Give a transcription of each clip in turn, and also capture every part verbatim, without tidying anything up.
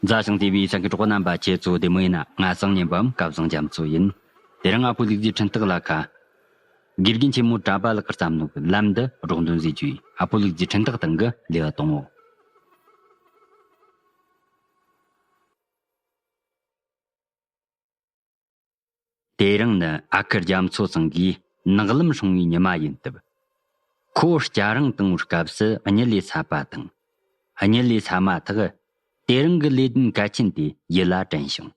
མཛའ་ཞིང་བརྩེ་བའི་ས་ཁུལ་གྲོགས་རྣམ་པ། ཁྱེད་ཚོ་བདེ་མོ་ཡིན་ན། ང་སང་ཉིན་པའམ་སྐལ་བཟང་རྒྱ་མཚོ་ཡིན། དེ་རིང་ཨ་ཕོ་ལུག་རྫིའི་འཕྲིན་སྟེགས་ལ་ཁ། དགེ་རྒན་ཆེན་མོ་གྲྭ་པ་ལགས་ཀྱིས་བརྩམས་ནོ་གི་ལམ་འདི་སྒྲོག་འདོན་མཛད་རྒྱུ་ཡིན། ཨ་ཕོ་ལུག་རྫིའི་འཕྲིན་སྟེགས་སྟེང་གི་ལེའུ་དང་པོ། དེ་རིང་ནི་ཨ་ཁུ་རྒྱ་མཚོ་ཚང་གིས་ནག་ལམ་སྲུང་བའི་ཉི་མ་ཡིན་སྟབས། ཁོ་སྐྱ་རེངས་བཏང་བའི་སྐབས་སུ་གཉིད་ལས་སད་པ་དང་། གཉིད་ལས་སད་མ་ཐག་དེ་རིང་གི་ལས་དོན་གལ་ཆེན་དེ་ཡིད་ལ་དྲན་བྱུང་།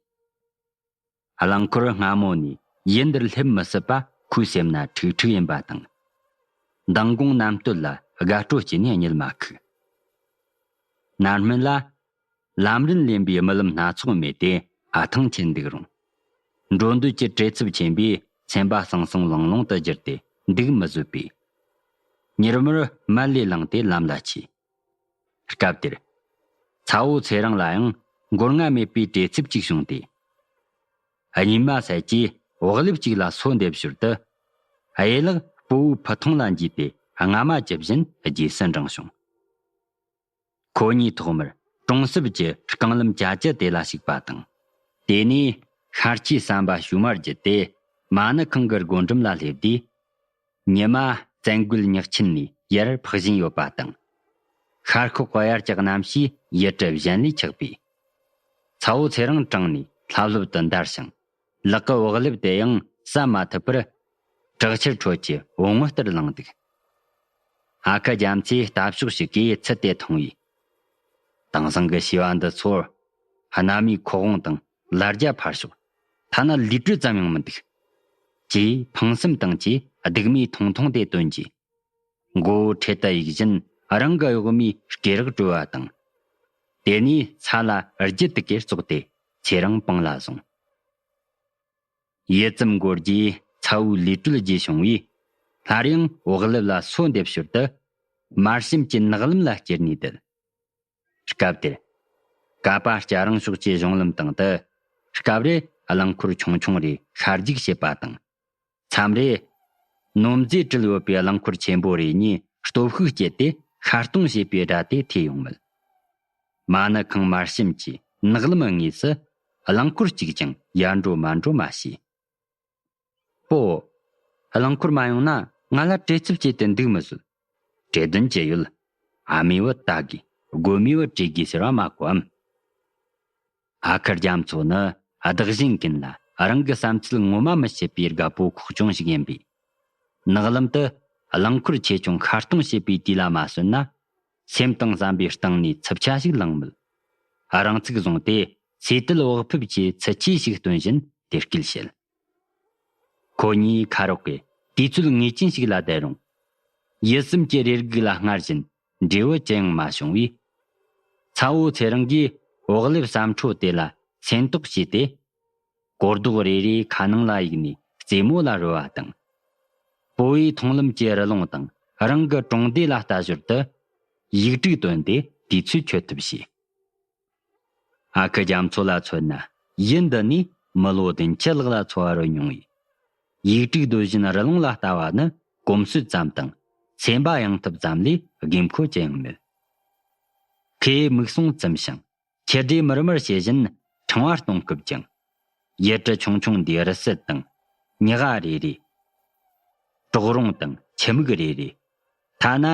རླངས་འཁོར་སྔ་མོ་ནས་ཡུལ་འདིར་སླེབས་མི་སྲིད་པ་ཁོའི་སེམས་ན་ཁྲིག་ཁྲིག་ཡིན་པ་དང་། མདང་དགོང་གནམ་སྟོད་ལ་དགའ་སྤྲོ་སྐྱེས་ནས་གཉིད་མ་ཁུག། ནར་སྨིན་ལ། ལམ་རིན་ལེན་པའི་རྨི་ལམ་སྣ་ཚོགས་རྨིས་ཏེ་ཨ་ཐང་ཆད་འདུག་རུང་། འགྲོ་འདོད་ཀྱི་བྲེལ་འཚུབ་ཆེན་པོས་སེམས་པ་ཟང་ཟིང་ལང་ལོང་དུ་གྱུར་ཏེ་འདུག་མི་བཟོད་པས། མྱུར་མོར་མལ་ལས་ལངས་ཏེ་ལམ་ལ་ཆས། སྐབས་དེར། ཚ་བོ་ཚེ་རིང་ལའང་མགོ་རྔ་མེད་པའི་བྲེལ་འཚུབ་ཅིག་བྱུང་སྟེ། གཉིད་མ་སད་ཀྱིས་འོག་ལེབ་ཅིག་ལ་སོ་འདེབས་ཞོར་དུ། གཡས་ལག་སྤོ་བོའི་ཕུ་ཐུང་ལ་འཇུས་ཏེ་རྔ་མ་ཇི་བཞིན་རྗེས་སུ་འབྲངས་བྱུང་། ཁོ་གཉིས་ཐོག་མར་གྲོང་གསེབ་ཀྱི་རྐང་ལམ་ཅ་ཅ་དེ་ལ་ཞུགས་པ་དང་། དེ་ནས་ཤར་གྱི་ཟམ་པ་ཞུ་མར་བརྒྱུད་དེ་མ་ཎི་ཁང་གི་སྒོ་འགྲམ་ལ་སླེབས་དུས། ཉི་མ་བཙན་རྒོད་ཉག་ཆེན་ནས་ཡར་འཕགས་བཞིན་ཡོད་པ་དང་། ཤར་ཁོག་གི་དབྱར་གྱི་གནམ་གཤིས་ཡུལ་གྲུ་གཞན་ལས་ཆགས་པས། ཚ་བོ་ཚེ་རིང་གྲང་ནས་ལྷབ་ལྷུབ་ཏུ་འདར་ཞིང་། ལག་གི་འོག་ལེབ་དེ་ཡང་ཟ་མ་ཐུབ་པར། དྲག་ཆར་ཁྲོད་ཀྱི་འོ་ངོ་ལྟར་ལངས་འདུག། ཨ་ཁུ་རྒྱ་མཚོས་ལྟ་ཕྱོགས་ཤིག་གིས་ཚུལ་དེ་མཐོང་བས། དེང་སང་གི་བྱིས་པ་འདི་ཚོར། གནའ་མིའི་ཁོག་དབང་དང་ལ་རྒྱ་ཕར་ཞོག། ཐ་ན་ལུས་དྲོད་ཙམ་ཡང་མི་འདུག། ཅེས་ཕངས་སེམས་བཏང་རྗེས་སྡུག་མིའི་ཐུང་ཐུང་དེ་བཏོན་རྗེས། མགོ་བོ་ཁྲོད་དུ་གཡུག་བཞིན་རང་གི་གཡོག་མོའི་སྐེ་རགས་བཀྲོལ་བ་དང་། དེ་ནས་ས་ལ་རྒྱུ་དེ་གས་བཙོག་སྟེ་ཚེ་རིང་པང་ལ་བཟུང་། ཡུད་ཙམ་འགོར་རྗེས་ཚ་བོའི་ལུས་དྲོད་རྒྱས་བྱུང་བས། སླར་ཡང་འོག་ལེབ་ལ་སོ་འདེབས་ཞོར་དུ། མར་ཤམ་གྱི་ནག་ལམ་ལ་བསྐྱུར་ནས་བསྡད། སྐབས་དེར། ཀ་པ་སྐྱ་རེངས་ཕྱོགས་ཀྱི་གཞུང་ལམ་སྟེང་དུ། སྐབས་རེ་རླངས་འཁོར་ཆུང་ཆུང་རེ་ཤར་རྒྱུག་བྱེད་པ་དང་། མཚམས་རེ། ནོར་རྫས་བྲིལ་ཡོད་པའི་རླངས་འཁོར་ཆེན་པོ་རེ་གཉིས་སྟོབས་ཤུགས་སྐྱེད་དེ་ཤར་གཏོང་བྱེད་པའི་སྒྲ་དེ་ཐོས་ཡོང་མོད། མ་ཎི་ཁང་མར་ཤམ་གྱི་ནག་ལམ་ངོས་སུ་རླངས་འཁོར་གཅིག་ཀྱང་ཡར་འགྲོ་མར་འགྲོ་མ་བྱས། སྤོ། རླངས་འཁོར་མ་ཡོང་ན་ང་ལ་བྲེལ་འཚུབ་སྐྱེས་ཏེ་འདུག་མི་བཟོད། བྲེལ་དོན་ཅི་ཡོད། ཨ་མའི་བུ་ལྟ་དགོས། རྒོད་མའི་བུ་བྲེལ་དགོས་ཟེར་བ་མ་གོའམ། ཨ་ཁུ་རྒྱ་མཚོ་ནི་བདག་གཞན་ཀུན་ལ་རང་གི་བསམ་ཚུལ་ངོ་མ་མི་བཤད་པའི་རྒད་པོ་ཁོག་ཆུང་ཞིག་ཡིན་པས། ནག་ལམ་དུ་རླངས་འཁོར་ཆེ་ཆུང་ཤར་གཏོང་བྱེད་པའི་དུས་ལ་མ་སོན་ན། སེམས་དང་བསམ་པའི་སྟེང་ནས་འཚུབ་ཆ་ཞིག་ལངས་མོད། རང་ཚུགས་བཟུང་སྟེ་ཚེ་དལ་བག་ཕེབས་ཀྱི་ཚུལ་ཆས་ཤིག་སྟོན་བཞིན་དེ་སྐད་བཤད། ཁོ་གཉིས་ཁ་རོག་གིས་དུས་ཚོད་ངེས་ཅན་ཞིག་ལ་བསྡད་རུང་། ཡིད་སེམས་ཀྱི་རེ་སྒུག་ལ་སྔར་བཞིན་འབྲས་བུ་ཅི་ཡང་མ་བྱུང་བས། ཚ་བོ་ཚེ་རིང་གིས་འོག་ལེབ་ཟམ་འཕྲོ་དེ་ལ་སེམས་རྟོགས་བྱས་ཏེ། གོ་རྡོག་རེ་རེ་ཁ་ནང་ལ་གཡུགས་ནས་རྩེ་མོ་ལ་རོལ་བ་དང་། སྤོ་བོའི་མཐོང་ལམ་གྱི་རི་ལུང་དང་རང་གི་གྲོང་སྡེ་ལ་ལྟ་ཞོར་དུ། ཡིག་དྲུག་བཏོན་ཏེ་དུས་ཚོད་འཁྱོལ་ཐབས་བྱས། ཨ་ཁུ་རྒྱ་མཚོ་ལ་མཚོན་ན་ཡུལ་འདི་ནས་མི་ལོ་བདུན་ཅུ་ལྷག་ལ་འཚོ་བ་རོལ་མྱོང་བས། ཡིག་དྲུག་སྡོད་བཞིན་རི་ལུང་ལ་ལྟ་བ་ནི་གོམས་སྲོལ་ཙམ་དང་སེམས་པ་ཡང་ཐབས་ཙམ་ལས་དགོས་མཁོ་ཅི་ཡང་མེད། ཁོས་མིག་ཟུང་བཙུམ་ཞིང་ཁྱི་སྒྲས་མུར་མུར་བྱེད་བཞིན་ཕྲེང་བ་གཏོང་སྐབས་ཀྱང་། ཡུལ་གྲུ་ཆུང་ཆུང་འདིའི་རི་སུལ་དང་ཉི་ཟླ་རེ་རེ། གྲོག་རོང་དང་ཁྱི་མིག་རེ་རེ། ཐ་ན་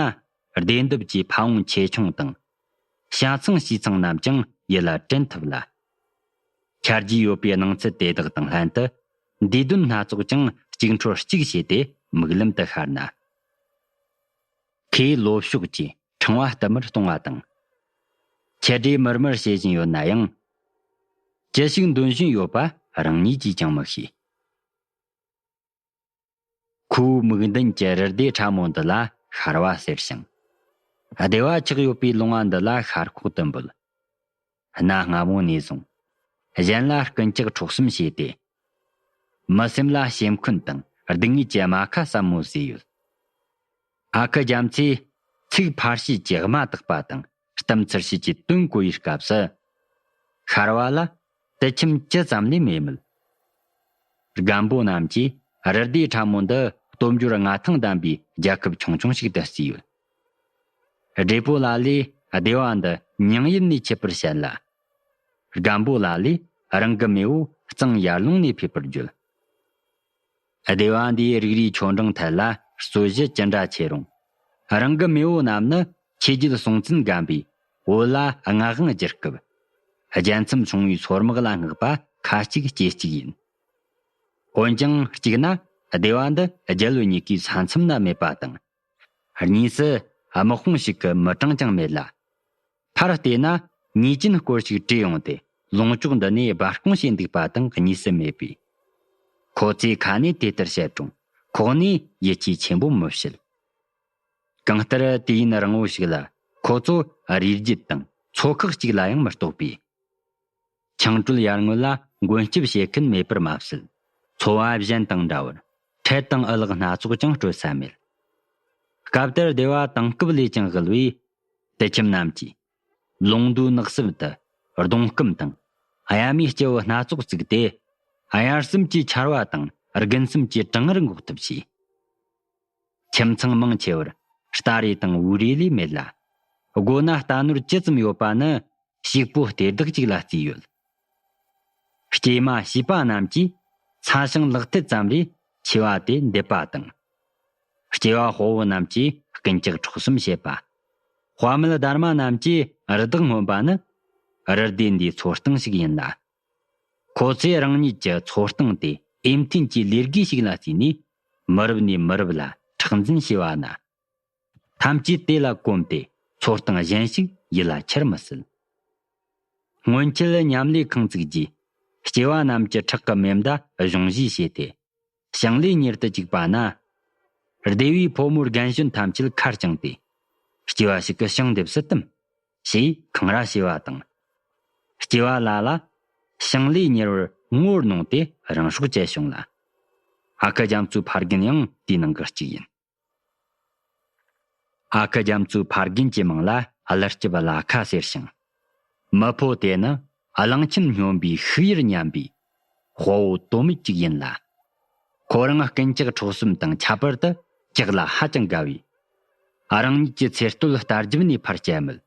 སྡེ་འདབས་ཀྱི་ཕ་བོང་ཆེ་ཆུང་དང་། བྱ་ཚང་བྱིའུ་ཚང་རྣམས་ཀྱང་ཡིད་ལ་དྲན་ཐུབ་ལ། འཆར་རྒྱུ་ཡོད་པའི་སྣང་ཚུལ་དེ་དག་དང་ལྷན་དུ། འདས་དོན་སྣ་ཚོགས་ཀྱང་གཅིག་འཕྲོར་གཅིག་བྱས་ཏེ་མིག་ལམ་དུ་ཤར་ན། ཁོས་ལོ་ཕྱོགས་ཀྱི་ཕྲེང་བ་བསྟུད་མར་གཏོང་བ་དང་། ཁྱི་སྒྲས་མུར་མུར་བྱེད་བཞིན་ཡོད་ན་ཡང་། ཅི་ཞིག་འདོན་བཞིན་ཡོད་པ་རང་ཉིད་ཀྱིས་ཀྱང་མི་ཤེས། ཁོའི་མིག་མདུན་གྱི་རི་སྡེ་ཕྲ་མོ་འདི་ལ་ཤར་བ་ཟེར་ཞིང་། སྡེ་བ་ཆགས་ཡོད་པའི་ལུང་བ་འདི་ལ་ཤར་ཁོག་ཏུ་འབོད། གནའ་སྔ་མོ་ནས་བཟུང་། གཞན་ལ་རྐུན་ཇག་འཕྲོག་གསུམ་བྱས་ཏེ། མི་སེམས་ལ་ཞེན་འཁོན་དང་སྡུག་བསྔལ་གྱི་རྨ་ཁ་ཟབ་མོ་བཟོས་ཡོད། ཨ་ཁུ་རྒྱ་མཚོས་ཚིག་ཕར་བཤད་ཀྱི་དམའ་དག་པ་དང་གཏམ་ཚུར་བཤད་ཀྱི་དོན་གོ་བའི་སྐབས་སུ། ཤར་བ་ལ་དུད་ཁྱིམ་ཅི་ཙམ་ལས་མེད་མོད། རྒན་པོ་རྣམས་ཀྱིས་རི་སྡེ་ཕྲ་མོ་འདི་སྟོབས་འབྱོར་མངའ་ཐང་ལྡན་པའི་རྒྱལ་ཁབ་ཆུང་ཆུང་ཞིག་ཏུ་བརྩིས་ཡོད། བགྲེས་པོ་ལ་ལས་སྡེ་བ་འདི་མྱིང་ཡུལ་ནས་ཆད་པར་བཤད་ལ། སྒམ་པོ་ལ་ལས་རང་གི་མེས་པོ་གཙང་ཡར་ཀླུང་ནས་ཕེབས་པར་བརྗོད། སྡེ་བ་འདིའི་རིགས་རུས་ཆོ་འབྲིང་ཐད་ལ་རྩོད་གཞི་ཅི་འདྲ་ཆེ་རུང་། རང་གི་མེས་པོ་རྣམས་ནི་ཆོས་རྒྱལ་སྲོང་བཙན་སྒམ་པོས་བོད་ལ་མངའ་དབང་བསྒྱུར་སྐབས། རྒྱལ་མཚམས་སྲུང་བའི་སོར་དམག་ལ་མངགས་པ་ཁ་གཅིག་ལྕེ་གཅིག་ཡིན། འོན་ཀྱང་སྤྱིར་ན་སྡེ་བ་འདི་རྒྱལ་བོ་གཉིས་ཀའི་ས་མཚམས་ན་མེད་པ་དང་། གཉིས་སུ་དམག་དཔུང་ཞིག་གི་མི་གྲངས་ཀྱང་མེད་ལ། ཕར་བལྟས་ན་ཉེས་ཅན་སྐོར་ཞིག་བྲོས་ཡོང་སྟེ་ལུང་ཕྱོགས་འདི་ནས་སྦ་སྐུང་བྱས་འདུག་པ་དང་གཉིས་སུ་མེད་པས། ཁོ་ཚོས་ཁ་ནས་དེ་ལྟར་བཤད་རུང་ཁོག་ནས་ཡིད་ཆེས་ཆེན་པོ་མི་བྱེད། གང་ལྟར་དུས་ཡུན་རིང་བོ་ཞིག་ལ་ཁོ་ཚོ་རུས་རྒྱུད་དང་ཚོ་ཁག་ཅིག་ལ་ཡང་མི་གཏོགས་པས། ཆང་བྲོད་ཡར་སྔོན་ལ་མགོན་སྐྱབས་བྱེད་མཁན་མེད་པར་མ་ཟད། འཚོ་བ་གཞན་དང་འདྲ་བར་ཁྲལ་དང་ཨུ་ལག་སྣ་ཚོགས་ཀྱང་སྤྲོད་ས་མེད། སྐབས་དེར་སྡེ་བ་དེང་སྐབས་ལས་ཀྱང་དབུལ་བས། དུད་ཁྱིམ་རྣམས་ཀྱིས་ལུང་མདོའི་ནགས་གསེབ་ཏུ་སྡོང་སྐམ་དང་གཡའ་མའི་སྐྱེ་བོ་སྣ་ཚོགས་བཙུགས་ཏེ། དབྱར་གསུམ་གྱི་ཆར་བ་དང་དགུན་གསུམ་གྱི་གྲང་ངར་འགོག་ཐབས་བྱས། ཁྱིམ་ཚང་མང་ཆེ་བར་རྟ་རེ་དང་འུ་རེ་ལས་མེད་ལ། སྒོ་ན་རྟ་ནོར་ཇི་ཙམ་ཡོད་པ་ནི་ཕྱུག་པོ་སྟེར་བདག་ཅིག་ལ་བརྩིས་ཡོད། སྐྱེས་མ་བྱིས་པ་རྣམས་ཀྱིས་ཚ་ཞིང་ལག་མཐིལ་ཙམ་རེ་མཆེ་བ་དེ་འདེབས་པ་དང་། སྐྱེས་པ་དཔའ་བོ་རྣམས་ཀྱིས་རྐུན་ཇག་འཕྲོག་གསུམ་བྱེད་པ། དཔའ་མོ་དར་མ་རྣམས་ཀྱིས་རི་དྭགས་རྔོན་པ་ནི་རི་སྡེ་འདིའི་འཚོ་སྟངས་ཤིག་ཡིན་ལ། ཁོ་ཚོས་རང་ཉིད་ཀྱི་འཚོ་སྟངས་དེ་འོས་འཐེན་གྱི་ལས་བགོས་ཤིག་ལ་བརྩིས་ནས་མི་རབས་ནས་མི་རབས་ལ་མཁྲེགས་འཛིན་བྱས་པ་ན། ཐམས་ཅད་དེ་ལ་གོམས་ཏེ་འཚོ་སྟངས་གཞན་ཞིག་ཡིད་ལ་འཆར་མི་སྲིད། སྔོན་ཆད་མཉམ་ལས་ཁང་བཙུགས་རྗེས་སྐྱེས་པ་རྣམས་ཀྱི་ཁྲག་གི་མེ་མདའ་གཞུང་བཞེས་བྱས་ཏེ། ཞིང་ལས་གཉེར་དུ་བཅུག་པ་ན། སྡེ་བའི་ཕོ་མོ་རྒན་གཞོན་ཐམས་ཅད་ཁ་བཅངས་ཏེ། སྐྱེས་པ་ཞིག་གི་ཞིང་འདེབས་སུ་བཏུམ། ཞེས་འཁང་ར་བྱས་པ་དང་། སྐྱེས་པ་ལ་ལ་ཞིང་ལས་གཉེར་བར་ངོ་གནོང་སྟེ་རང་སྲོག་བཅད་བྱུང་ལ། ཨ་ཁུ་རྒྱ་མཚོའི་ཕ་རྒན་ཡང་དེའི་ནང་གི་གཅིག་ཡིན། ཨ་ཁུ་རྒྱ་མཚོའི་ཕ་རྒན་གྱི་མིང་ལ་ཀླུ་སྐྱབས་ལ་ཁ་ཟེར་ཞིང་། མི་ཕོ་དེ་ནི་གླང་ཆེན་སྨྱོན་པའི་ཤུགས་ཡུལ་ཉམས་པའི་དཔའ་བོ་དོན་མེད་ཅིག་ཡིན་ལ། ཁོ་རང་རྐུན་ཇག་འཕྲོག་གསུམ་དང་ཁྱད་པར་དུ་ཇག་ལ་ཧ་ཅང་དགའ་བས། རང་ཉིད་ཀྱི་ཚེ་སྟོད་རྟ་རྒྱབ་ནས་ཕར་བསྐྱལ་མོད།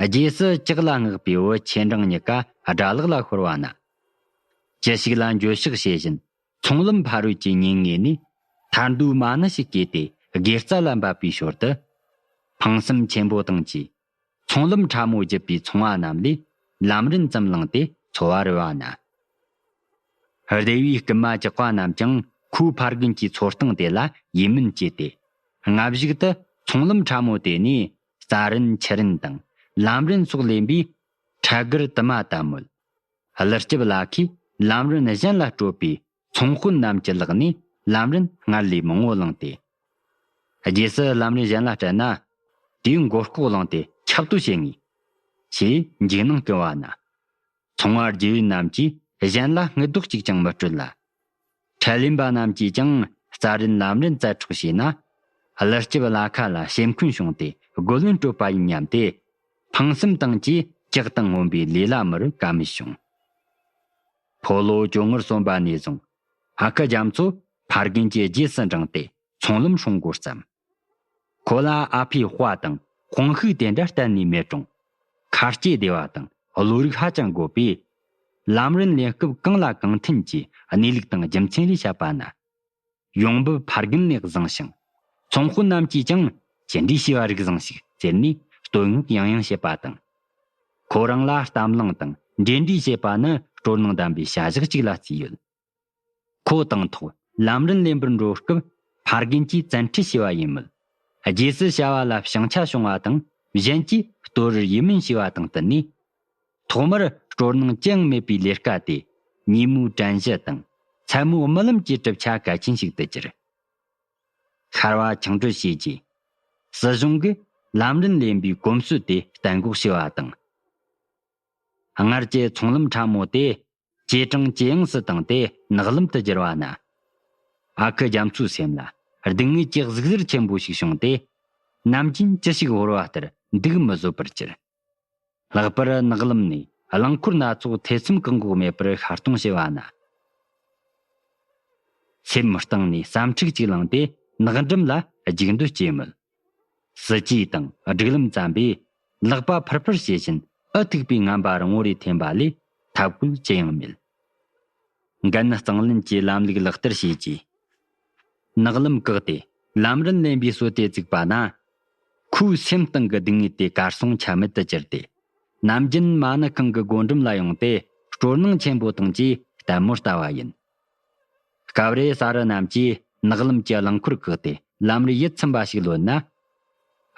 རྗེས་སུ་ཇག་ལ་མངགས་པའི་བུ་ཆེ་འབྲིང་གཉིས་ཀ་དགྲ་ལག་ལ་ཤོར་བ་ན། ཅི་ཞིག་ལ་འགྱོད་བཤགས་བྱེད་བཞིན། ཚོང་ལམ་ཕ་རོལ་གྱི་ཉེན་ངོས་ནས་ཐར་འདོད་མ་ཎི་ཞིག་བསྐྱེད་དེ་དགེ་རྩ་ལ་འབབ་པའི་ཞོར་དུ། ཕངས་སེམས་ཆེན་པོ་དང་བཅས་ཚོང་ལམ་ཕྲ་མོ་བརྒྱུད་པའི་ཚོང་བ་རྣམས་ལས་ལམ་རིན་ཙམ་བླངས་ཏེ་འཚོ་བ་རོལ་བ་ན། སྡེ་བའི་རྐུན་མ་ཇག་པ་རྣམས་ཀྱང་ཁོའི་ཕ་རྒན་གྱི་འཚོ་སྟངས་དེ་ལ་ཡིད་སྨོན་སྐྱེས་ཏེ། སྔ་གཞུག་ཏུ་ཚོང་ལམ་ཕྲ་མོ་དེ་ནས་རྩྭ་རིན་ཆུ་རིན་དང་ལམ་རིན་སོགས་ལེན་པའི་ཁྲལ་སྒར་དུ་མ་བཏབ་མོད། ཀླུ་སྐྱབས་ལ་ཁས་ལམ་རིན་གཞན་ལ་སྤྲོད་པའི་ཚོང་དཔོན་རྣམས་ཀྱི་ལག་ནས་ལམ་རིན་སྔར་ལས་མང་བོ་བླངས་ཏེ། རྗེས་སུ་ལམ་རིན་གཞན་ལ་སྤྲད་ན། དུས་མགོ་སྐོག་བླངས་ཏེ་ཁྱབ་གཏོད་བྱེད་ངེས། ཞེས་འཇིགས་སྣང་སྐུལ་བ་ན། ཚོང་བ་རྒྱུ་ཡོད་རྣམས་ཀྱིས་གཞན་ལ་སྔུན་ཟློག་ཅིག་ཀྱང་མི་སྤྲོད་ལ། ཁྲལ་ལེན་པ་རྣམས་ཀྱིས་ཀྱང་རྩྭ་རིན་ལམ་རིན་རྩད་འཕྲོག་བྱས་ན། ཀླུ་སྐྱབས་ལ་ཁ་ལ་ཞེམ་འཁོན་བྱུང་སྟེ་རྒོལ་ལན་སྤྲོད་པ་ཡིན་སྙམ་སྟེ། ཕངས་སེམས་དང་བཅས་ཇག་དང་རྔོན་པའི་ལས་ལ་མི་རོལ་ཀ་མེད་བྱུང་། ཕོ་ལོ་བཅོ་ལྔར་སོན་པ་ནས་བཟུང་ཨ་ཁུ་རྒྱ་མཚོ་ཕ་རྒན་གྱི་རྗེས་སུ་འབྲངས་ཏེ་ཚོང་ལམ་སྲུང་འགོ་བརྩམས། ཁོ་ལ་ཨ་ཕའི་དཔའ་དང་དཔུང་ཤུགས་དེ་འདྲ་གཏན་ནས་མེད་རུང་། ཁ་སྐྱེ་བདེ་བ་དང་བློ་རིག་ཧ་ཅང་དགོས་པས། ལམ་རིན་ལེན་སྐབས་གང་ལ་གང་འཐེན་གྱིས་གནས་ལུགས་དང་རྒྱུ་མཚན་རེ་བཤད་པ་ན། ཡོང་འབབ་ཕ་རྒན་ལས་བཟང་ཞིང་། ཚོང་དཔོན་རྣམས་ཀྱིས་ཀྱང་ཅི་འདྲའི་བྱས་པ་རིག་བཟང་ཞིག་ཟེར་ནས་བསྟོད་བསྔགས་ཡང་ཡང་བྱེད་པ་དང་། ཁོ་རང་ལ་གཏམ་གླེང་དང་འབྲེལ་འདྲིས་བྱེད་པ་ནི་སྤྲོ་སྣང་ལྡན་པའི་བྱ་གཞག་ཅིག་ལ་བརྩིས་ཡོད། ཁོ་དང་ཐོག་ལམ་རིན་ལེན་པར་འགྲོ་སྐབས་ཕ་རྒན་གྱིས་བཙན་ཁྲིད་བྱས་པ་ཡིན་མོད། རྗེས་སུ་བྱ་བ་ལ་བྱང་ཆ་བྱུང་བ་དང་གཞན་གྱིས་བསྟོད་རར་ཡིད་སྨོན་བྱས་པ་དང་བསྟུན་ནས། ཐོག་མར་སྤྲོ་སྣང་ཅི་ཡང་མེད་པའི་ལས་ཀ་དེ་ཉིན་མོའི་དྲན་གཞི་དང་མཚན་མོའི་རྨི་ལམ་གྱི་གྲུབ་ཆ་གལ་ཆེན་ཞིག་ཏུ་གྱུར། ཤར་བ་འཕྱང་གྲོལ་བྱས་རྗེས། སྲིད་གཞུང་གིས་ལམ་རིན་ལེན་པའི་གོམས་སྲོལ་དེ་གཏན་འགོག་བྱས་པ་དང་། སྔར་གྱི་ཚོང་ལམ་ཕྲ་མོ་དེ་ཇེ་དྲང་ཇེ་ཡངས་སུ་བཏང་སྟེ་ནགས་ལམ་དུ་བསྒྱུར་བ་ན། ཨ་ཁུ་རྒྱ་མཚོའི་སེམས་ལ་སྡུག་བསྔལ་གྱི་ཟུག་གཟེར་ཆེན་པོ་ཞིག་བྱུང་སྟེ། ནམ་རྒྱུན་ཅི་ཞིག་བོར་བ་ལྟར་འདུག་མི་བཟོད་པར་གྱུར། ལྷག་པར་ནགས་ལམ་ནས་རླངས་འཁོར་སྣ་ཚོགས་ཐེ་ཚོམ་བཀག་འགོག་མེད་པར་ཤར་གཏོང་བྱས་པ་ན། སེམས་གཏིང་ནས་བསམ་འཁྲུག་ཅིག་ལངས་ཏེ་ནག་འགྲམ་ལ་རྒྱུག་འདོད་སྐྱེས་མོད། སྲིད་ཇུས་དང་སྒྲིག་ལམ་བརྩམས་པས་ལག་པ་ཕུར་ཕུར་བྱེད་བཞིན་ཨུ་ཐུག་པའི་ངན་པ་རིང་བོ་རེ་འཐེན་པ་ལས། ཁབ་བཀོད་ཅི་ཡང་མེད། འགན་གཙང་ལེན་གྱི་ལམ་ལུགས་ལག་བསྟར་བྱས་རྗེས། ནག་ལམ་བཀག་སྟེ་ལམ་རིན་ལེན་པའི་སྲོལ་དེ་བཙུགས་པ་ན། ཁོའི་སེམས་གཏིང་གི་སྡུག་བསྔལ་དེ་གར་སོང་ཆ་མེད་དུ་གྱུར་ཏེ། ནམ་རྒྱུན་མ་ཎི་ཁང་གི་སྒོ་འགྲམ་ལ་ཡོང་སྟེ་སྤྲོ་སྣང་ཆེན་པོ་དང་བཅས་ལྟད་མོ་ལྟ་བ་ཡིན། སྐབས་རེ་ས་རུ་རྣམས་ཀྱིས་ནག་ལམ་གྱི་རླངས་འཁོར་བཀག་སྟེ་ལམ་རིས་ཡིད་ཚིམ་པ་ཞིག་ལོན་ན།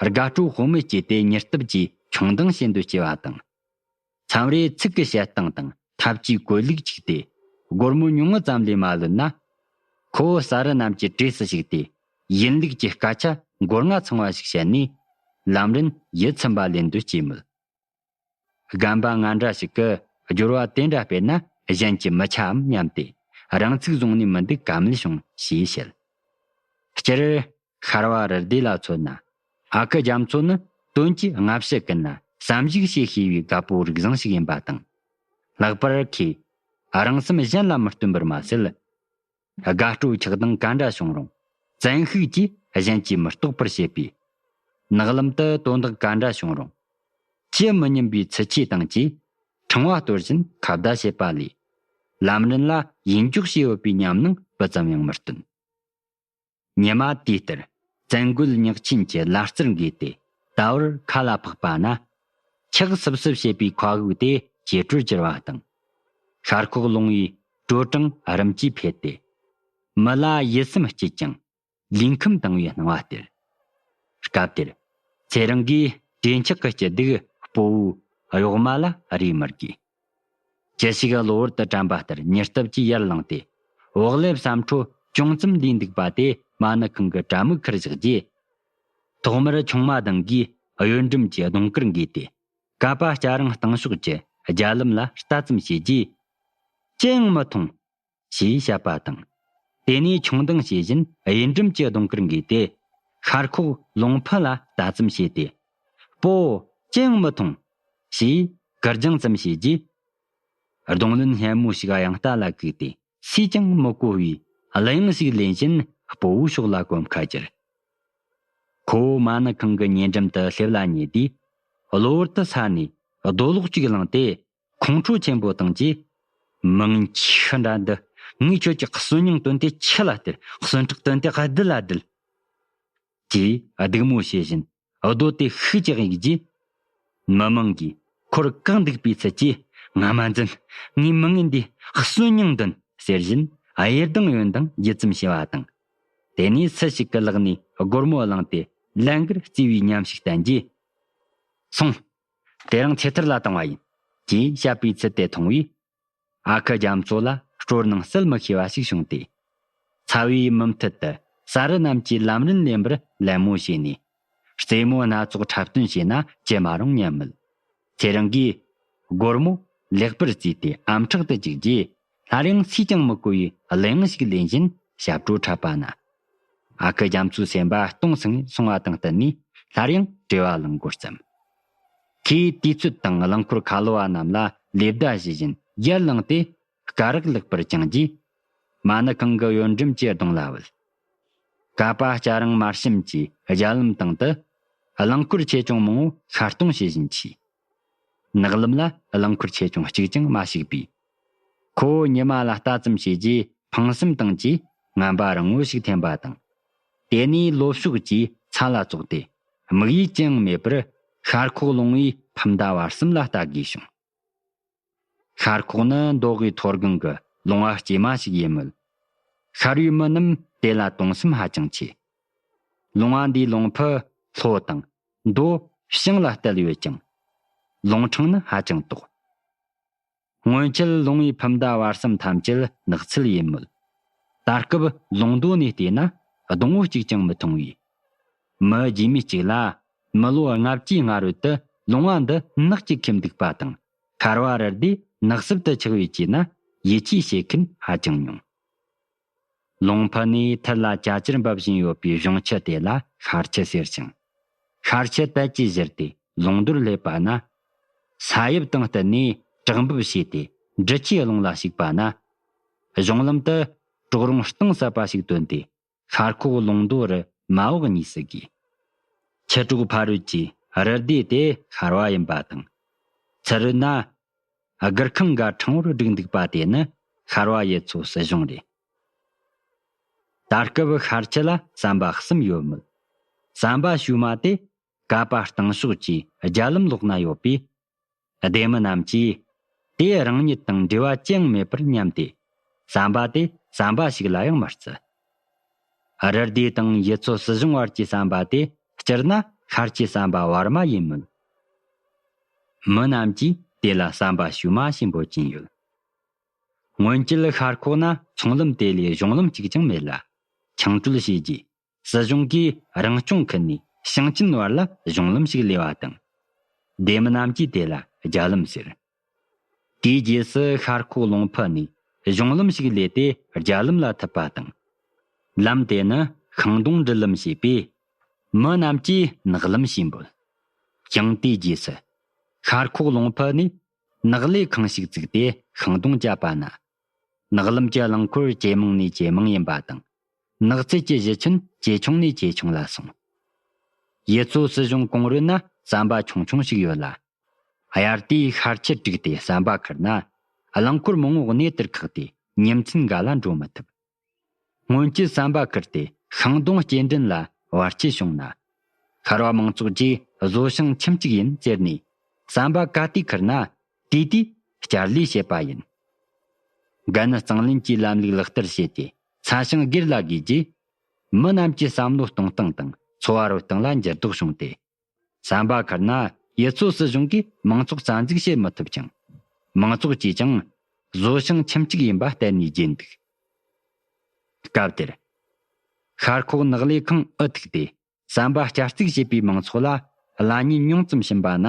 དགའ་སྤྲོ་དཔག་མེད་སྐྱེས་ཏེ་མྱུར་སྟབས་ཀྱིས་མཆོང་ལྡིང་བྱེད་འདོད་སྐྱེ་བ་དང་། མཚམས་རེ་ཚིག་གི་བཤད་སྟངས་དང་ཐབས་ཀྱི་བཀོད་ལུགས་གཅིག་སྟེ། སྒོར་མོ་ཉུང་ངུ་ཙམ་ལས་མ་ལོན་ན། ཁོ་བོ་ས་རུ་རྣམས་ཀྱི་གྲས་སུ་ཞུགས་ཏེ། ཡིན་ལུགས་ཀྱི་སྐད་ཆ་མགོ་རྔ་ཚང་བ་ཞིག་བཤད་ནས། ལམ་རིན་ཡིད་ཚིམ་པ་ལེན་འདོད་སྐྱེས་མོད། རྒན་པ་ང་འདྲ་ཞིག་གིས་སྦྱོར་བ་དེ་འདྲ་སྤེལ་ན་གཞན་གྱིས་མི་ཆའམ་སྙམ་སྟེ། རང་ཚུགས་བཟུང་ནས་མི་འདུག་ག་མེད་བྱུང་ཞེས་བཤད། སྤྱིར། ཤར་བ་རི་སྡེ་ལ་མཚོན་ན། ཨ་ཁུ་རྒྱ་མཚོ་ནི་དོན་གྱིས་སྔ་ཕྱི་ཀུན་ན་བསམ་གཞིག་བྱེད་ཤེས་པའི་རྒད་པོ་རིག་བཟང་ཞིག་ཡིན་པ་དང་། ལྷག་པར་ཁོས་རང་སེམས་གཞན་ལ་མི་སྟོན་པར་མ་ཟད། དགའ་སྤྲོ་ཆགས་སྡང་ག་འདྲ་བྱུང་རུང་། བཙན་ཤུགས་ཀྱིས་གཞན་གྱིས་མི་རྟོགས་པར་བྱེད་པའི། ནག་ལམ་དུ་དོན་དག་ག་འདྲ་བྱུང་རུང་། ཅི་མི་སྙམ་པའི་ཚུལ་གྱིས་དང་བཅས། ཕྲེང་བ་གཏོར་བཞིན་ཁ་བརྡ་བྱེད་པ་ལས། ལམ་རིན་ལ་ཡིད་འཇོག་བྱས་ཡོད་པའི་ཉམས་སྣང་སྤུ་ཙམ་ཡང་མི་སྟོན། ཉི་མ་དེའི་ལྟར་བཙན་རྒོལ་ཉག་ཆེན་གྱི་ལ་རྩེར་འགོས་ཏེ་ད་བར་ཁ་ལ་འཕགས་པ་ན། ཆག་སིབ་སིབ་བྱེད་པའི་མཁའ་དབུགས་དེ་ཇེ་དྲོར་གྱུར་བ་དང་། ཤར་ཁོག་ལུང་བའི་དྲོ་གྲང་རིམ་གྱིས་འཕེལ་ཏེ། མི་ལ་ཡིད་སེམས་སྐྱིད་ཅིང་ལུས་ཁམས་དྭངས་བའི་སྣང་བ་སྟེར། སྐབས་དེར་ཚེ་རིང་གིས་གྲོས་འཆག་གི་སྐྱིད་སྡུག་སྤོ་བོའི་གཡོག་མ་ལ་རེ་མི་དགོས། ཅི་ཞིག་གློ་བུར་དུ་དྲན་པ་ལྟར་མྱུར་སྟབས་ཀྱིས་ཡར་ལངས་ཏེ། འོག་ལས་ཟ་འཕྲོ་ཅུང་ཙམ་ལུས་འདུག་པ་དེ་མ་ཎི་ཁང་གི་དྲ་མིག་ཁར་བཞག་རྗེས། ཐོག་མར་ཆུང་མ་དང་གིས་གཡོན་འགྲམ་གྱི་གདོང་དཀར་འགོས་ཏེ། ཀ་པ་སྐྱ་རེངས་སྟེང་ཕྱོགས་ཀྱི་རྒྱ་ལམ་ལ་ལྟ་ཙམ་བྱས་རྗེས། ཅི་ཡང་མི་མཐོང་། ཞེས་བཤད་པ་དང་། དེ་ནས་མཆོང་ལྡིང་བྱེད་བཞིན་གཡོན་འགྲམ་གྱི་གདོང་དཀར་འགོས་ཏེ། ཤར་ཁོག་ལུང་ཕུ་ལ་ལྟ་ཙམ་བྱས་ཏེ། སྤོ། ཅི་ཡང་མི་མཐོང་། ཞེས་གུར་སྦྱང་ཙམ་བྱས་རྗེས། གདོང་ལེན་སྙན་མོ་ཞིག་དབྱངས་རྟ་ལ་བཀུག་སྟེ་སུས་ཀྱང་མི་གོ་བའི་གླུ་དབྱངས་ཤིག་ལེན་བཞིན་སྤོ་བོའི་ཕྱོགས་ལ་གོམ་ཁ་བསྒྱུར། ཁོ་བོ་མ་ཎི་ཁང་གི་ཉེ་འགྲམ་དུ་སླེབས་ལ་ཉེ་དུས། གློ་བུར་དུ་ས་ནས་རྡོ་ལོག་ཅིག་བླངས་ཏེ། ཁོང་ཁྲོ་ཆེན་པོ་དང་བཅས། མི་ངན་ཁྱི་འདྲ་འདི། ངས་ཁྱོད་ཀྱི་གསོན་སྙིང་བཏོན་ཏེ་ཁྱི་ལ་སྟེར། གསོན་ཁྲག་བཏོན་ཏེ་བདུད་ལ་སྦྲུད། ཅེས་སྡིགས་མོ་བྱེད་བཞིན་རྡོ་དེ་ཤུགས་ཀྱིས་གཡུགས་རྗེས། མི་མང་གིས་ཁོར་བཀག་འདུག་པའི་ཚུལ་གྱིས། ང་མ་འཛིན། ངའི་མི་ངན་འདིས་གསོན་སྙིང་འདོན། ཟེར་བཞིན་གཡས་དང་གཡོན་དང་འགྱེལ་ཙམ་བྱས་པ་དང་། དེ་ནས་སུ་ཞིག་གི་ལག་ནས་སྒོར་མོ་བླངས་ཏེ་ལན་འགར་བརྩེ་བའི་ཉམས་ཤིག་བསྟན་རྗེས། སོང་། དེ་རིང་ཚེ་ཐར་ལ་བཏང་བ་ཡིན། ཅེས་བཤད་པའི་ཚུལ་དེ་མཐོང་བས། ཨ་ཁུ་རྒྱ་མཚོ་ལ་སྤྲོ་སྣང་བསལ་མི་ཤེས་པ་ཞིག་བྱུང་སྟེ། ཚ་བའི་མུ་མཐུད་དུ་ས་རུ་རྣམས་ཀྱིས་ལམ་རིན་ལེན་པར་ལད་མོ་བྱས་ནས། རྩེད་མོ་སྣ་ཚོགས་འཁྲབ་སྟོན་བྱས་ན་ཅི་མ་རུང་སྙམ་མོད། ཚེ་རིང་གིས་སྒོར་མོ་ལེགས་པར་བརྩིས་ཏེ་ཨམ་ཕྲག་ཏུ་བཅུག་རྗེས། སླར་ཡང་སུས་ཀྱང་མི་གོ་བའི་གླུ་དབྱངས་ཤིག་ལེན་བཞིན་ཞབས་བྲོ་འཁྲབ་པ་ན། ཨ་ཁུ་རྒྱ་མཚོའི་སེམས་པ་སྟོང་སང་སོང་བ་དང་བསྟུན་ནས་སླར་ཡང་བྲེལ་བ་ལངས་འགོ་བརྩམས། ཁོས་དུས་ཚོད་དང་རླངས་འཁོར་ཁ་ལོ་བ་རྣམས་ལ་ལེ་བདའ་བྱེད་བཞིན་ཡར་ལངས་ཏེ་སྐ་རགས་ལེགས་པར་བཅིངས་རྗེས། མ་ཎི་ཁང་གི་གཡོན་འགྲམ་གྱི་གདོང་ལ་བུད། ཀ་པ་སྐྱ་རེངས་དམར་ཞིམ་གྱི་རྒྱ་ལམ་སྟེང་དུ་རླངས་འཁོར་ཆེ་ཆུང་མང་བོ་ཤར་གཏོང་བྱེད་བཞིན་མཆིས། ནག་ལམ་ལ་རླངས་འཁོར་ཆེ་ཆུང་གཅིག་ཀྱང་མ་ཞུགས་པས། ཁོ་བོ་ཉི་མ་ལ་ལྟ་ཙམ་བྱས་རྗེས་ཕངས་སེམས་དང་བཅས་ངན་པ་རིང་བོ་ཞིག་འཐེན་པ་དང་། དེ་ནས་ལོ་ཕྱུགས་ཀྱིས་ཚ་ལ་བཙོག་སྟེ་དམིགས་ཡུལ་ཅི་ཡང་མེད་པར་ཤར་ཁོག་ལུང་བའི་ཕུ་མདའ་བར་གསུམ་ལ་ལྟ་དགོས་བྱུང་། ཤར་ཁོག་ནི་མདོ་དབུས་མཐོ་སྒང་གི་ལུང་བ་སྐྱེས་མ་ཞིག་ཡིན་མོད། ཤར་བའི་མི་རྣམས་དེ་ལ་དུང་སེམས་ཧ་ཅང་ཆེ། ལུང་བ་འདིའི་ལུང་ཕུ་ལྷོ་དང་མདོ་བྱང་ལ་བརྟེན་ཡོད་ཅིང་། ལུང་འཕྲང་ནི་ཧ་ཅང་དོག། སྔོན་ཆད་ལུང་བའི་ཕུ་མདའ་བར་གསུམ་ཐམས་ཅད་ནགས་ཚལ་ཡིན་མོད། ད་སྐབས་ལུང་མདོ་ནས་བལྟས་ན་སྡོང་བོ་གཅིག་ཀྱང་མི་མཐོང་བས། མི་རྒྱུས་མེད་ཅིག་ལ་མི་ལོ་ལྔ་བཅུའི་སྔ་རོལ་དུ་ལུང་བ་འདི་ནགས་ཀྱིས་ཁེབས་འདུག་པ་དང་། ཤར་བ་རི་སྡེ་ནགས་གསེབ་ཏུ་ཆགས་པས་བྱས་ན་ཡིད་ཆེས་བྱེད་མཁན་ཧ་ཅང་ཉུང་། ལུང་ཕུ་ནས་ཐད་ལ་ཅ་ཅར་འབབ་བཞིན་ཡོད་པའི་གཞོང་ཆུ་དེ་ལ་ཤར་ཆུ་ཟེར་ཞིང་། ཤར་ཆུ་དལ་གྱིས་བཞུར་ཏེ་ལུང་མདོར་སླེབས་པ་ན། ས་དབྱིབས་དང་བསྟུན་ནས་བྲག་འབབ་བྱས་ཏེ་འབྲི་ཆུའི་ཀླུང་ལ་ཞུགས་པ་ན། གཞུང་ལམ་དུ་གྲོག་རོང་གཏིང་ཟབ་པ་ཞིག་བཏོན་ཏེ། ཤར་ཁོག་ལུང་མདོ་རུ་མ་འོག་གཉིས་སུ་གས། ཆུ་གྲོག་ཕ་རོལ་གྱི་རི་སྡེ་དེ་ཤར་བ་ཡིན་པ་དང་། ཚུར་རོལ་ན་ སྒུར་ཁང་འགའ་ཕྲེང་བོར་བསྒྲིགས་འདུག་པ་དེ་ནི་ཤར་བ་ཡུལ་ཚོ་སྲིད་གཞུང་རེད། ད་སྐབས་ཤར་ཁྱི་ལ་ཟམ་པ་གསུམ་ཡོད་མོད། ཟམ་པ་བྱུས་མ་དེ་ཀ་པ་སྟེང་ཕྱོགས་ཀྱི་རྒྱ་ལམ་ལོགས་ན་ཡོད་པས། སྡེ་མི་རྣམས་ཀྱིས་དེ་རང་ཉིད་དང་འབྲེལ་བ་ཅི་ཡང་མེད་པར་སྙམ་སྟེ། ཟམ་པ་དེ་ཟམ་པ་ཞིག་ལ་ཡང་མི་བརྩི། རི་སྡེ་དང་ཡུལ་ཚོ་སྲིད་གཞུང་བར་གྱི་ཟམ་པ་དེ་སྤྱིར་ན་ཤར་གྱི་ཟམ་པ་བར་མ་ཡིན་མོད། མི་རྣམས་ཀྱིས་དེ་ལ་ཟམ་པ་བྱུས་མ་ཞེས་འབོད་ཀྱིན་ཡོད། སྔོན་ཆད་ཤར་ཁོག་ན་ཚོང་ལམ་དེ་ལས་གཞུང་ལམ་གཅིག་ཀྱང་མེད་ལ། ཆིངས་གྲོལ་བྱས་རྗེས། སྲིད་གཞུང་གིས་རང་སྐྱོང་ཁུལ་ནས་ཞིང་ཆེན་བར་ལ་གཞུང་ལམ་ཞིག་ལས་པ་དང་། སྡེ་མི་རྣམས་ཀྱིས་དེ་ལ་རྒྱ་ལམ་ཟེར། དེའི་རྗེས་སུ་ཤར་ཁོག་ལུང་ཕུ་ནས་གཞུང་ལམ་ཞིག་ལས་ཏེ་རྒྱ་ལམ་ལ་ཐུག་པ་དང་། ལམ་དེ་ནི་ཤིང་སྡོང་འབྲི་ལམ་ཞེས་པས། མི་རྣམས་ཀྱིས་ནགས་ལམ་ཞེས་འབོད། ཡང་དེའི་རྗེས་སུ། ཤར་ཁོག་ལུང་ཕུ་ནས་ནགས་ལས་ཁང་ཞིག་བཙུགས་ཏེ་ཤིང་སྡོང་བཅད་པ་ན། ནགས་ལམ་གྱི་རླངས་འཁོར་ཇེ་མང་ནས་ཇེ་མང་ཡིན་པ་དང་། ནགས་ཚལ་གྱི་གཞི་ཁྱོན་ཇེ་ཆུང་ནས་ཇེ་ཆུང་ལ་སོང་། ཡུལ་ཚོ་སྲིད་གཞུང་གོང་རོལ་ན་ཟམ་པ་ཆུང་ཆུང་ཞིག་ཡོད་ལ། དབྱར་དུས་ཤར་ཁྱི་དཀྲུགས་ཏེ་ཟམ་པ་ཁུར་ན། རླངས་འཁོར་མང་བོ་གནས་དེར་ཁག་སྟེ་ཉིན་མཚན་འགའ་ལ་འགྲོ་མི་ཐུབ། སྔོན་ཆད་ཟམ་པ་ཁུར་ཏེ་ཤིང་སྡོང་སྐྱེལ་འདྲེན་ལ་བར་ཆད་བྱུང་ན། ཤར་བ་མང་ཚོགས་ཀྱིས་བཟོ་ཞིང་ཁྱིམ་གཅིག་ཡིན་ཟེར་ནས་ཟམ་པ་ག་དུས་ཁུར་ན་དེ་དུས་བསྐྱར་ལས་བྱེད་པ་ཡིན། འགན་གཙང་ལེན་གྱི་ལམ་ལུགས་ལག་བསྟར་བྱས་ཏེ་ས་ཞིང་སྒེར་ལ་བགོས་རྗེས། མི་རྣམས་ཀྱི་བསམ་བློ་གཏོང་སྟངས་དང་འཚོ་བ་རོལ་སྟངས་ལ་འགྱུར་ལྡོག་བྱུང་སྟེ། ཟམ་པ་ཁུར་ན་ཡུལ་ཚོ་སྲིད་གཞུང་གིས་མང་ཚོགས་རྩ་འཛུགས་བྱེད་མི་ཐུབ་ཅིང་། མང་ཚོགས་ཀྱིས་ཀྱང་བཟོ་ཞིང་ཁྱིམ་གཅིག་ཡིན་པ་གཏན་ནས་བརྗེད་འདུག། སྐབས་དེར། ཤར་ཁོག་ནགས་ལས་ཁང་ཨུ་ཐུག་སྟེ་ཟམ་པ་བསྐྱར་བཙུགས་བྱས་པའི་མང་ཚོགས་ལ་གླ་ཉེན་ཉུང་ཙམ་ཕྱིན་པ་ན།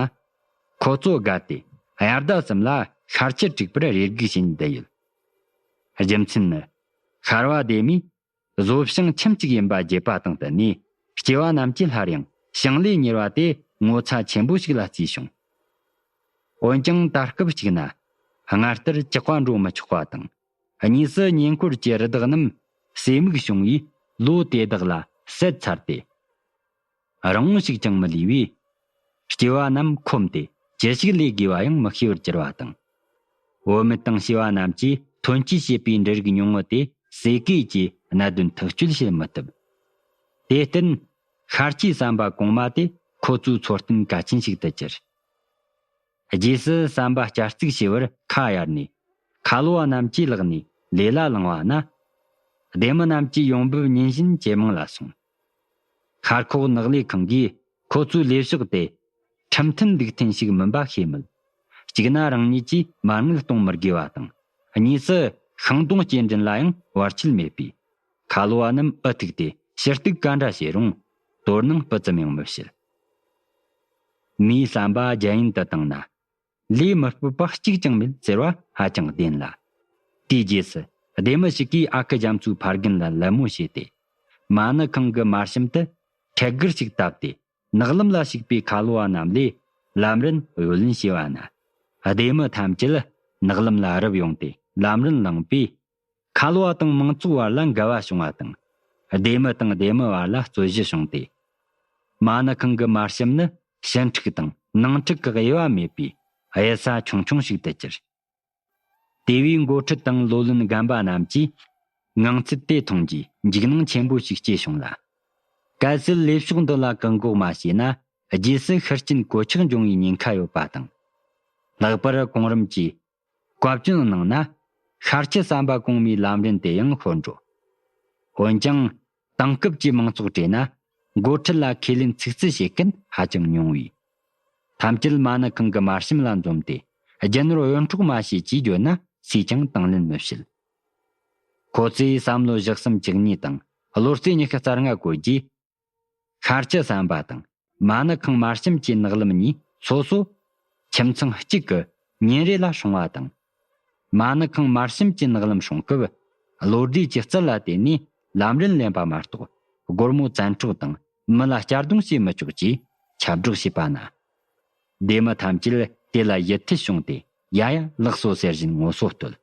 ཁོ་ཚོ་དགའ་སྟེ་དབྱར་ཟླ་གསུམ་ལ་ཤར་ཁྱི་དཀྲུག་པར་རེ་སྒུག་བྱས་ནས་བསྡད་ཡོད། རྒྱུ་མཚན་ནི། ཤར་བ་སྡེ་མིས་བཟོ་ཞིང་ཁྱིམ་གཅིག་ཡིན་པ་བརྗེད་པ་དང་བསྟུན་ནས། སྐྱེས་པ་རྣམས་ཀྱིས་སླར་ཡང་ཞིང་ལས་གཉེར་བ་དེ་ངོ་ཚ་ཆེན་པོ་ཞིག་ལ་བརྩིས་བྱུང་། འོན་ཀྱང་ད་སྐབས་གཅིག་ན་སྔར་ལྟར་ཇག་པ་འགྲོ་མི་ཆོག་པ་དང་། གཉིས་སུ་ཉེ་འཁོར་གྱི་རི་དྭགས་རྣམས་ཟས་མིག་བྱུང་བས་ལོ་དེ་དག་ལ་ཟད་ཚར་ཏེ། རིང་བོ་ཞིག་ཀྱང་མི་ལུས་པས། སྐྱེས་པ་རྣམས་ཁོམ་སྟེ་ཅི་ཞིག་ལས་དགོས་པ་ཡང་མི་ཤེས་པར་གྱུར་བ་དང་། བུད་མེད་དང་བྱིས་པ་རྣམས་ཀྱིས་ཐོན་སྐྱེད་བྱེད་པའི་འབྲུ་རིགས་ཉུང་ངུ་དེ་ཟས་གོས་ཀྱི་གནད་དོན་ཐག་གཅོད་བྱེད་མི་ཐུབ། དེར་བརྟེན། ཤར་སྐྱེས་ཟམ་པ་གོང་མ་དེ་ཁོ་ཚོའི་འཚོ་རྟེན་གལ་ཆེན་ཞིག་ཏུ་གྱུར། རྗེས་སུ་ཟམ་པ་བསྐྱར་བཙུགས་བྱས་པར་ཁ་གཡར་ནས་ཁ་ལོ་བ་རྣམས་ཀྱིས་ལག་ནས་ལས་ལ་ལངས་པ་ན། སྡེ་མི་རྣམས་ཀྱི་ཡོང་འབབ་ཉིན་བཞིན་ཇེ་མང་ལ་སོང་། ཤར་ཁོག་ནགས་ལས་ཁང་གིས་ཁོ་ཚོའི་ལས་ཕྱོགས་དེ་ཁྲིམས་མཐུན་ལུགས་མཐུན་ཞིག་མིན་པ་ཤེས་མོད། གཅིག་ན་རང་ཉིད་ཀྱིས་མ་དངུལ་གཏོང་མི་དགོས་པ་དང་། གཉིས་སུ་ཤིང་སྡོང་སྐྱེལ་འདྲེན་ལ་ཡང་བར་ཆད་མེད་པས། ཁ་ལོ་བ་རྣམས་ཨུ་ཐུག་སྟེ་ཞུ་གཏུག་ག་འདྲ་བྱས་རུང་དོ་སྣང་སྤུ་ཙམ་ཡང་མི་བྱེད། མིའི་བསམ་པ་རྒྱ་ཡན་དུ་བཏང་ན། ལས་མི་སྤོབས་པ་གཅིག་ཀྱང་མེད་ཟེར་བ་ཧ་ཅང་བདེན་ལ། དེའི་རྗེས་སུ་སྡེ་མི་ཞིག་གིས་ཨ་ཁུ་རྒྱ་མཚོའི་ཕ་རྒན་ལ་ལད་མོ་བྱས་ཏེ། མ་ཎི་ཁང་གི་མར་ཤམ་དུ་ཁྲལ་སྒར་ཞིག་བཏབ་སྟེ། ནགས་ལམ་ལ་ཞུགས་པའི་ཁ་ལོ་བ་རྣམས་ལས་ལམ་རིན་གཡོ་ལེན་བྱས་པ་ན། སྡེ་མི་ཐམས་ཅད་ནགས་ལམ་ལ་རུབ་ཡོང་སྟེ་ལམ་རིན་བླངས་པས། ཁ་ལོ་བ་དང་མང་ཚོགས་བར་ལ་འགལ་བ་བྱུང་བ་དང་། སྡེ་མི་དང་སྡེ་མི་བར་ལ་རྩོད་གཞི་བྱུང་སྟེ། མ་ཎི་ཁང་གི་མར་ཤམ་ནི་ཕྱི་འཁྲུག་དང་ནང་འཁྲུག་གི་དབྱེ་བ་མེད་པའི་གཡུལ་ས་ཆུང་ཆུང་ཞིག་ཏུ་གྱུར། དེ་བས་འགོ་ཁྲིད་དང་ལོ་ལོན་རྒན་པ་རྣམས་ཀྱིས་ངང་ཚུལ་དེ་མཐོང་རྗེས་འཇིགས་སྣང་ཆེན་པོ་ཞིག་སྐྱེས་བྱུང་ལ། གལ་སྲིད་ལས་ཕྱོགས་འདི་ལ་བཀག་འགོག་མ་བྱས་ན་རྗེས་སུ་ཤི་རྐྱེན་གོད་ཆག་འབྱུང་བའི་ཉེན་ཁ་ཡོད་པ་དང་། ལྷག་པར་གོང་རིམ་གྱིས་བཀའ་བཀྱོན་གནང་ན། ཤར་ཁྱི་ཟམ་པ་གོང་མའི་ལམ་རིན་དེ་ཡང་ཤོར་འགྲོ། འོན་ཀྱང་། དེང་སྐབས་ཀྱི་མང་ཚོགས་གྲས་ན་འགོ་ཁྲིད་ལ་ཁས་ལེན་ཚིག་རྩིས་བྱེད་མཁན་ཧ་ཅང་ཉུང་བས། ཐམས་ཅད་མ་ཎི་ཁང་གི་མར་ཤམ་ལ་འཛོམས་ཏེ་རྒྱུ་ནོར་གཡོ་འཕྲོག་མ་བྱེད་ཅེས་བརྗོད་ན་སུས་ཀྱང་དང་ལེན་མི་བྱེད། ཁོ་ཚོས་བསམ་བློ་བཞི་གསུམ་བཅུ་གཉིས་དང་བློ་རྩེ་ཉི་ཤུ་རྩ་ལྔ་བཀོལ་རྗེས། ཤར་ཁྱི་ཟམ་པ་དང་མ་ཎི་ཁང་མར་ཤམ་གྱི་ནགས་ལམ་གཉིས་སོ་སོ་ཁྱིམ་ཚང་གཅིག་གི་ཉིན་རེ་ལ་སྲུང་བ་དང་། མ་ཎི་ཁང་མར་ཤམ་གྱི་ནགས་ལམ་སྲུང་སྐབས་བློ་གྲོས་ཀྱི་རྩལ་ལ་བརྟེན་ནས་ལམ་རིན་ལེན་པ་མ་གཏོགས་སྒོར་མོ་བཙན་འཕྲོག་དང་མི་ལ་གཅར་རྡུང་བྱེད་མི་ཆོག་ཅེས་ཁྱབ་བསྒྲགས་བྱས་པ་ན། སྡེ་མི་ཐམས་ཅད་དེ་ལ་ཡིད་འཐད་བྱུང་སྟེ་ཡ་ཡ་ལགས་སོ་ཟེར་བཞིན་ངོ་སོ་བསྟོད།